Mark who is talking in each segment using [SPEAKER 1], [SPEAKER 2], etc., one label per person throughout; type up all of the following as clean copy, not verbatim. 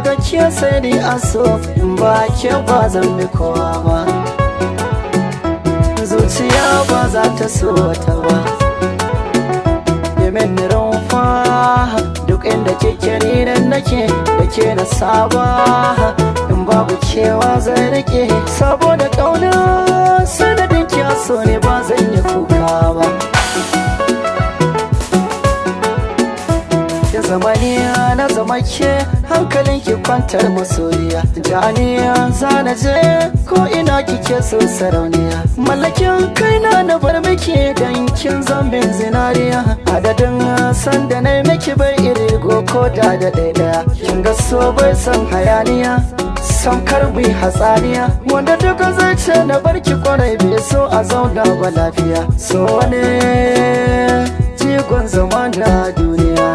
[SPEAKER 1] Daga ke sai ni aso, in ba ke ba zan bi kowa ba. Zuciya ba za ta so wata ba. Yemen rumfa, duk inda kike ni nan nake, da ke na saba. In babu kewa zai rike, saboda ƙauna sanadin ki so ne ba zan yi kuka ba. Ya zama ni na zama ke, hankalin ki kwantar masoyiya. Janiya zana je ko ina kike so sarauniya. Mallakin kaina na bar miki dan kin zambin zinariya. Adadin sanda na miki bai iri ko da da ɗaya. Kin ga so bai san hayaniya, samkar mai hatsaniya. Wanda duka zai ce na barki kwarai bai so a zauna ba lafiya. So ne jigon zama na duniya.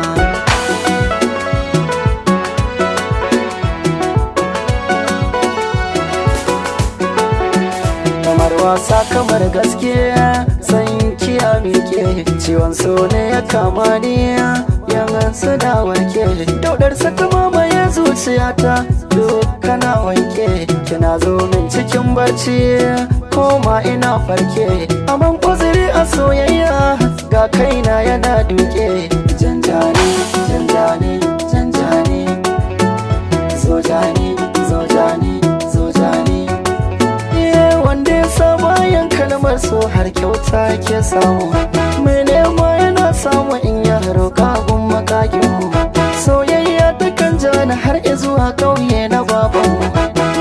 [SPEAKER 1] Kamar wasa kamar gaskiya, san kiya miƙe. Ciwon so ne ya kama ni, yan suna warke. Daudar saka mamaye zuciyata, kana wanke. Kina zo min cikin barci, koma ina farke. Aman uzuri a soyayya, ga kaina yana duke. Janjani, janjani, janjani. Zo jani, zo jani, zo jani. Wanda ya sa bayan kalmar so har kyauta ke samu. Mai nema yana samu in ya roƙa gun makaginmu. Soyayya takan jani har zuwa ƙauye na babanmu.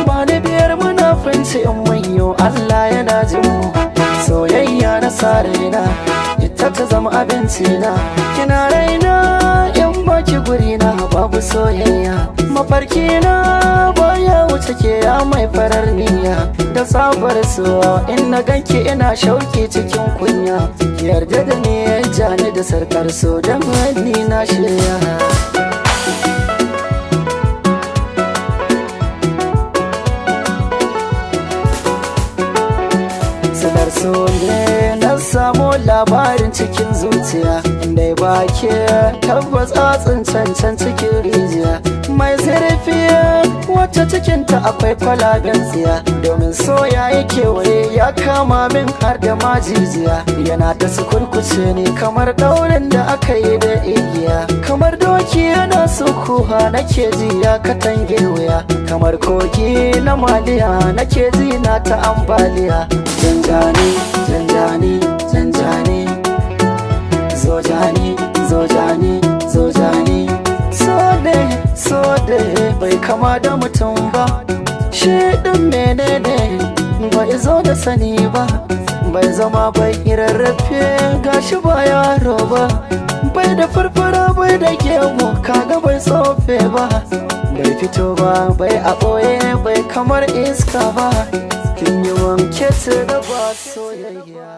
[SPEAKER 1] Ba da biyar munafunci in manyo Allah yana jinmu. Soyayya na sa raina, ita ta zama abinci na. Kina raina in baki guri na babu soyayya. Mafarki na baya wuce ke ya mai farar niyya. Da tsabar so in na ganki ina shauki cikin kunya. Ki yarda da ni jani da sarkar so dan ni na shirya. Sanar so ne na samu labarin cikin zuciya. Inda ba ke tabbas a cancan cikin rijiya. Mai zurfi wacce cikinta akwai kwalaben tsiya. Domin soya ya kewaye ya kama min har da majijiya. Yana ta sukurkuce ne kamar daurin da aka yi da igiya. Kamar doki yana sukuwa nake ji ya katange wuya. Kamar kogi na maliya nake ji na ta ambaliya. Janjani, janjani, janjani. Zo jani, zo jani, zo jani. So ne bai kama da mutum ba. Shi ɗin menene bai zo da sani ba. Bai zama bai rarrafe gashi ba yaro ba. Bai da farfara bai da gemu kaga bai tsofe ba. Bai fito ba bai a ɓoye bai kamar iska ba. Kin yi wanke da ba soyayya.